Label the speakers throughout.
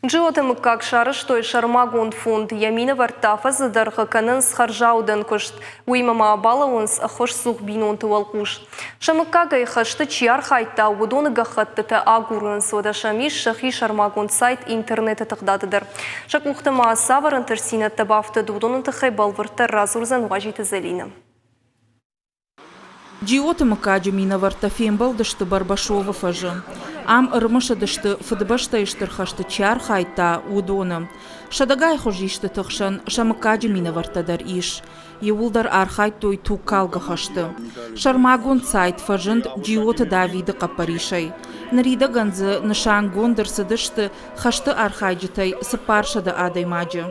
Speaker 1: Джиоты мыггаг сарӕзтой сӕрмагонд фонд. Йӕ минӕвӕрттӕ афӕдзы дӕргъы кӕнынц хӕрзаудӕн куыст. Уыимӕ ма балӕууынц ӕххуысцух бинонты уӕлхъус. Сӕ мыггагӕй хӕсты чи архайдта, уыдоны гӕххӕттытӕ агурынц. Уӕдӕ сӕм ис сӕхи сӕрмагонд сайт интернеты тыгъдады дӕр. Сӕ къухты ма цавӕр ӕнтыстдзинӕдтӕ бафтыд, уыдоны тыххӕй бӕлвырддӕр радзурдзӕн Уазиты Зӕлинӕ.
Speaker 2: Джиоты мыггаджы минӕвӕрттӕ фембӕлдысты Барбашовы фӕзы. Ам ӕрымысыдысты, Фыдыбӕстӕйы Стыр хӕсты чи архайдта, уыдоны. Сӕдӕгай хуызистыты хсӕн сӕ мыггаджы минӕвӕрттӕ дӕр ис. Иууылдӕр архайдтой тугкалгӕ хӕсты. Сӕрмагонд сайт фӕзынд Джиоты Давиды хъӕппӕрисӕй. Ныридӕгӕн дзы нысангонд ӕрцыдысты хӕсты архайджытӕй 400 адӕймаджы.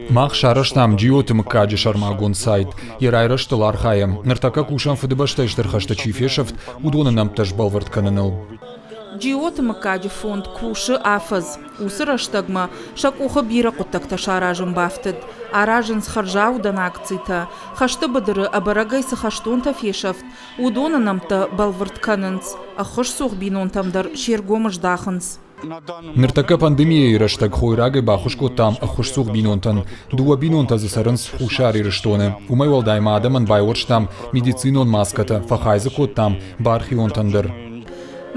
Speaker 3: Мах сарӕзтам Джиоты мыггаджы сӕрмагонд сайт. Йӕ райрӕзтыл архайӕм. Ныртӕккӕ кусӕм Фыдыбӕстӕйы Стыр хӕсты чи фесӕфт, уыдоны нӕмттӕ сбӕлвырд кӕныныл.
Speaker 2: Джиоты мыггаджы фонд кусы афӕдз. Уыцы рӕстӕгмӕ сӕ къухы бирӕ хъуыддӕгтӕ саразын бафтыд. Аразынц хӕрзаудӕн акцитӕ, хӕсты быдыры ӕбӕрӕгӕй цы хӕстонтӕ фесӕфт, уыдоны нӕмттӕ бӕлвырд кӕнынц, ӕххуысцух бинонтӕм дӕр се ргом здахынц.
Speaker 3: Ныртӕккӕ пандемийӕйы рӕстӕг хойрагӕй баххуыс кодтам ӕххуысцух бинонтӕн. Дыууӕ бинонтӕ дзы цӕрынц Хуссар Ирыстоны. Уымӕй уӕлдай ма адӕмӕн байуӕрстам медицинон маскӕтӕ, фӕхай дзы кодтам бархионтӕн дӕр.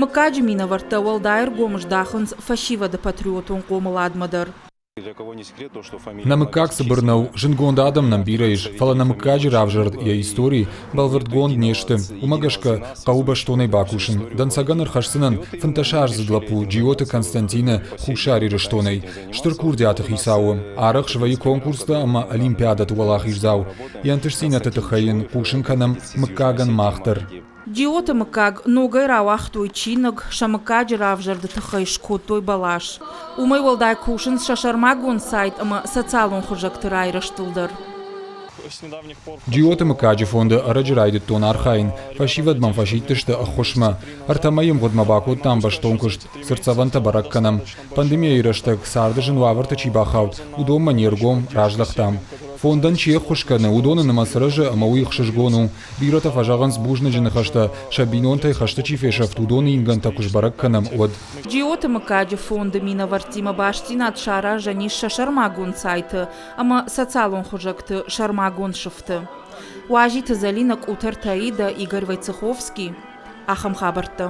Speaker 2: Мыггаджы минӕвӕрттӕ уӕлдай ӕргом здахынц фӕсивӕды патриотон хъомыладмӕ дӕр.
Speaker 3: Нӕ мыггаг цыбыр нӕу, зындгонд адӕм нӕм бирӕ ис, фӕлӕ нӕ мыггаджы равзӕрд, йӕ истори бӕлвырдгонд не сты. Уымӕ гӕсгӕ хъӕуы бӕстонӕй бакусын. Дӕнцӕгӕн ӕрхӕсдзынӕн фынддӕсаздзыд лӕппу Джиоты Константины Хуссар Ирыстонӕй. Стыр курдиаты хицау у. Арӕх свӕййы конкурстӕ ӕмӕ олимпиадӕты уӕлахиздзау. Йӕ ӕнтыстдзинӕдты тыххӕй йын хъусын кӕнӕм мыггагӕн мах дӕр.
Speaker 2: Джиоты мыггаг ногӕй рауагътой чиныг, сӕ мыггаджы равзӕрды тыххӕй скодтой бӕлас. Уымӕй уӕлдай кусынц сӕ сӕрмагонд сайт ӕмӕ социалон хуызӕгты райрӕзтыл дӕр.
Speaker 3: Джиоты мыггаджы фонды ӕрӕджы райдыдтон архайын. Фӕсивӕд мӕм фӕсидтысты ӕххуысмӕ. Ӕртӕ мӕйы мгъуыдмӕ бакодтам бӕстон куыст, цыртдзӕвӕнтӕ бӕрӕг кӕнӕм. Пандемийӕйы рӕстӕг царды зын уавӕрты чи бахауд, уыдонмӕ не ргом раздӕхтам. Фондӕн чи ӕххуыс кӕны, уыдоны нымӕц рӕзы ӕмӕ уый ӕхсызгон у. Бирӕтӕ фӕзӕгъынц бузныджы ныхӕстӕ, сӕ бинонтӕй хӕсты чи фесӕфт, уыдоны ингӕнтӕ куы сбӕрӕг кӕнӕм, уӕд.
Speaker 2: Джиоты мыггаджы фонды минӕвӕрттимӕ бастдзинад саразӕн ис сӕ сӕрмагонд сайты ӕмӕ социалон хуызӕгты сӕрмагонд сыфты. Уазиты Зӕлинӕ, Къутӕрты Аидӕ, Игорь Войцеховский. Ахӕм хабӕрттӕ.